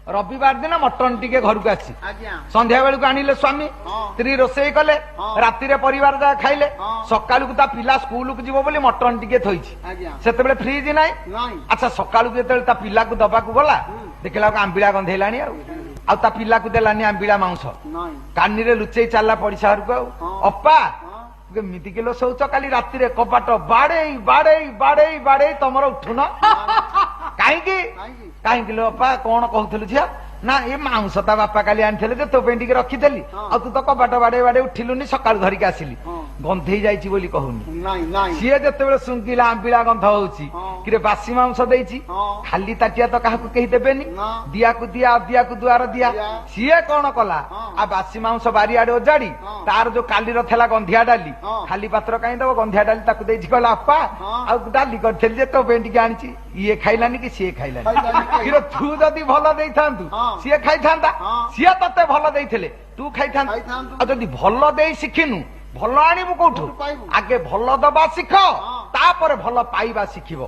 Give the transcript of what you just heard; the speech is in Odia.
ରବିବାର ଦିନ ମଟନ ଟିକେ ଘରକୁ ଆସି ଆଜ୍ଞା। ସନ୍ଧ୍ୟା ବେଳକୁ ଆଣିଲେ ସ୍ୱାମୀ, ହଁ। ସ୍ତ୍ରୀ ରୋଷେଇ କଲେ, ହଁ। ରାତିରେ ପରିବାର ଯାହା ଖାଇଲେ। ହଁ। ସକାଳୁକୁ ତା ପିଲା ସ୍କୁଲକୁ ଯିବ ବୋଲି ମଟନ ଟିକେ ଥୋଇଛି। ଆଜ୍ଞା। ସେତେବେଳେ ଫ୍ରିଜ ନାହିଁ। ନାଇଁ। ଆଚ୍ଛା, ସକାଳୁକୁ ଯେତେବେଳେ ତା ପିଲାକୁ ଦବାକୁ ଗଲା, ଦେଖିଲା ବେଳକୁ ଆମ୍ବିଳା ଗନ୍ଧେଇଲାଣି। ଆଉ ତା ପିଲାକୁ ଦେଲାନି ଆମ୍ବିଳା ମାଂସ। ନାଇଁ। କାନିରେ ଲୁଚେଇ ଚାଲିଲା ପଡିଶା ଘରକୁ ଆଉ। ହଁ। ଅପା, ହଁ। କେମିତି କିଲୋ ଶୋଉଛ? କାଲି ରାତିରେ କବାଟ ବାଡେଇ ବାଡେଇ ବାଡେଇ ବାଡେଇ ତମର ଉଠୁନ କାହିଁକି? କାହିଁକି? କାହିଁକି ଲୋ ଅପା, କଣ କହୁଥିଲୁ ଝିଅ? ନା, ଏ ମାଉଁସ ତା ବାପା କାଲି ଆଣିଥିଲେ ଯେ ତୋ ପାଇଁ ଟିକେ ରଖିଥିଲି। ହଁ। ଆଉ ତୁ ତ କବାଟ ବାଡେଇ ବାଡେଇ ଉଠିଲୁନି, ସକାଳୁ ଧରିକି ଆସିଲି। ହଁ। ଗନ୍ଧେଇ ଯାଇଛି ବୋଲି କହୁନି। ନାଇଁ ନାଇଁ। ସିଏ ଯେତେବେଳେ ଶୁଙ୍ଘିଲା ଆମ୍ବିଳା ଗନ୍ଧ ହଉଛି, ହଁ। କିରେ, ବାସି ମାଂସ ଦେଇଛି। ହଁ। ଖାଲି ତାଟିଆ ତ କାହାକୁ କେହି ଦେବେନି। ନା। ଦିଆକୁ ଦିଆ, ଦିଆକୁ ଦୁଆର ଦିଆ। ଦିଆ। ସିଏ କଣ କଲା? ହଁ। ଆଉ ବାସି ମାଂସ ବାରିଆଡେ ଓଜାଡି ହଁ। ତାର ଯୋଉ କାଲିର ଥିଲା ଗନ୍ଧିଆ ଡାଲି, ହଁ। ଖାଲି ପାତ୍ର କାହିଁ ଦବ, ଗନ୍ଧିଆ ଡାଲି ତାକୁ ଦେଇଛି। କହିଲା, ଅପା, ହଁ। ଆଉ ଡାଲି କରିଥିଲି ଯେ ତୋ ପାଇଁ ଟିକେ ଆଣିଛି। ଇଏ ଖାଇଲାନି କି ସିଏ ଖାଇଲାନି। ଖାଇଲାନି। କିରେ, ତୁ ଯଦି ଭଲ ଦେଇଥାନ୍ତୁ, ହଁ। ସିଏ ଖାଇଥାନ୍ତା। ହଁ। ସିଏ ତତେ ଭଲ ଦେଇଥିଲେ ତୁ ଖାଇଥାନ୍ତୁ। ଖାଇଥାନ୍ତୁ। ଆଉ ଯଦି ଭଲ ଦେଇ ଶିଖିନୁ, ଭଲ ଆଣିବୁ କୋଉଠୁ? କୋଉଠୁ ପାଇବୁ? ଆଗେ ଭଲ ଦବା ଶିଖ, ହଁ। ତାପରେ ଭଲ ପାଇବା ଶିଖିବ।